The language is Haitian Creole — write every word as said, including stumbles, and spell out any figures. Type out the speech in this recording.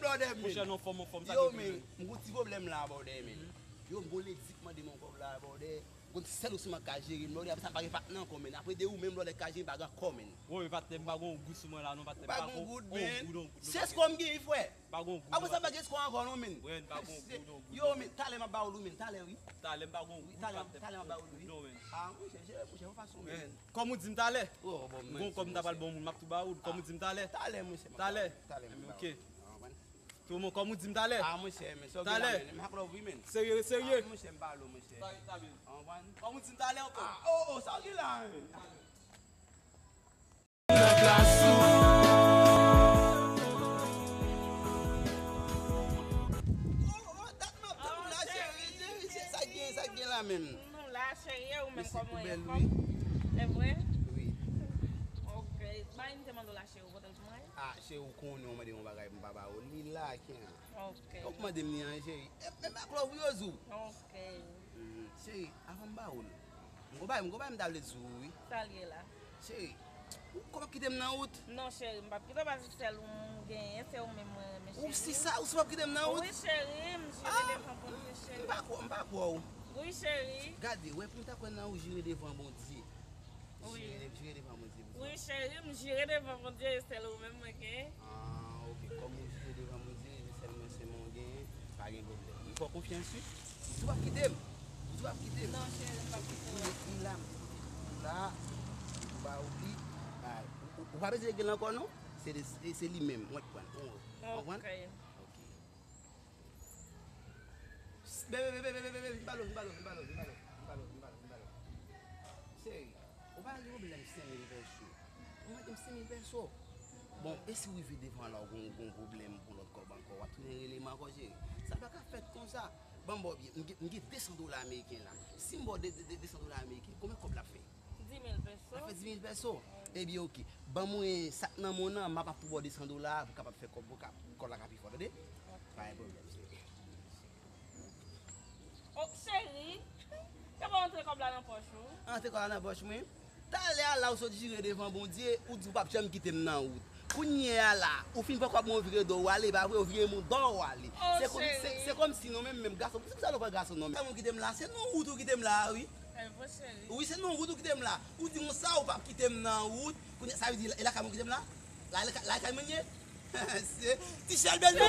Monchè, non, fòm, fòm, sa Yo, men, m gon ti pwoblèm la, brother, men. Yo, m gon lady k mande m yon kòb la, brother. M konn sèl ou sèlman k ka jere m, brother. Apre sa, m pa gen patnè ankò, men. Apre de ou menm, brother, k ka jere m, pa gen ankò, men. Wi, men patnè, m pa gon goud sou mwen la, non, patnè. Pa gon goud, men. Se eskò m genyen, frè. Pa gon goud. Apre sa, m pa gen eskò ankò, non, men. Wi, m pa gon goud, non, goud. Yo, men, talè m ap ba ou li, men. Talè, wi. Talè, m pa gon goud, patnè. Talè, talè m ap ba ou li, wi. Non, men. Ah, monchè, jere, monchè, fò fason, men. Kòm ou di m talè. Oh, bon, m gon kòb m ta pral ban moun, m ap tou ba ou. Kòm ou di m talè. Talè, monchè. Talè. Talè, m ap ba ou. Ok. Tou moun, kòm ou di m talè. Ah, monchè, men, sa w gen la, men. M ak love wi, men. Serye, serye. Ah, monchè, m pa lo, monchè. Sa, sa byen. Ou konprann? Kòm ou di m talè ankò. Ah, oh, oh, sa w gen la, men. Nan klas ou. Oh, oh, dat m ap tann la, cheri, cheri, cheri, sa k gen, sa k gen la menm? Nou la, cheri, e ou menm, kòman w ye, anfòm? E vre? Wi. Ok, bagay m te mande w la, cheri, ou pote l pou mwen? Ah, cheri, ou konnen w mande yon bagay m pa ba ou li la, ken. Ok. Ou mande m li an, cheri. E, e m ak love yo, Zou. Ok. Mhm. Cheri, avan m ba ou l, m gon bagay, m gon bagay m ta vle di w, wi. Sa l ye la? Cheri, ou, ou p ap kite m nan wout? Non, cheri, m p ap kite w, paske sèl ou m genyen, se ou menm mwen renmen, cheri. Ou si sa, ou si w p ap kite m nan wout? Wi, cheri, m jire devan Bondye, cheri. M pa kwè, m pa kwè w. Wi, cheri. Gade, wè, pou m ta kwè nan ou jire devan Bondye. Wi. Jire, jire devan Bondye pou sa. Wi, cheri, m jire devan Bondye, e sèl ou menm mwen gen. Ah, ok. Kòm ou jire devan Bondye, e sèl mwen, se mwen w gen, pa gen pwoblèm. M fè w konfyans, wi. Ou tou p ap kite m. Ou tou p ap kite m. Non, cheri, m p ap kite w. Li la, m la, m ba ou li. Bay. Ou, ou, ou pa bezwen regle l ankò, non. Se de, se, se li menm, mwen k pran. Ou konprann? Ok. Ok. Bebe, bebe, bebe, bebe, vin pale, vin pale, vin pale, vin pale, vin pale, vin pale, vin pale. Cheri, ou pa gen pwoblèm senk mil pèso. Ou mande m senk mil pèso. Bon, e si w rive devan la, ou gon, gon pwoblèm pou lòt kòb ankò, w ap tounen rele m ankò, cheri. Sa pa ka fèt konsa. Ban m ba w byen, m gen, m gen de san dola ameriken la. Si m ba w de, de, de, de san dola ameriken, konbyen kòb l ap fè? Di mil pèso. Sa fè di mil pèso. Ebyen, ok. Ban mwen sa k nan men w nan, m ap tou ba w de san dola pou w kapab fè kòb, pou kòb la ka pi fò, tande? Ok. Pa gen pwoblèm, cheri. Oh, cheri, yo pa antre kòb la nan pòch ou? Antre kòb la nan pòch mwen? Talè a la ou sot jire devan Bondye, ou di ou p ap janm kite m nan wout. Kounye a la, ou fin pran kòb mwen, ou vire do w ale, pa vre, ou vire mou do w ale. Oh, cheri. Se kòm, se, se kòmsi nou menm, menm gason, se pou sa nou pran gason non. Sa moun kite m la, se nan wout ou kite m la, wi. Wi, se nan wout ou kite m la. Ou di konsa ou p ap kite m nan wout. Kounye a, sa vle di, e lakay mwen ou kite m la? La, la, lakay mwen ye? Se Ti Chèlbè nou.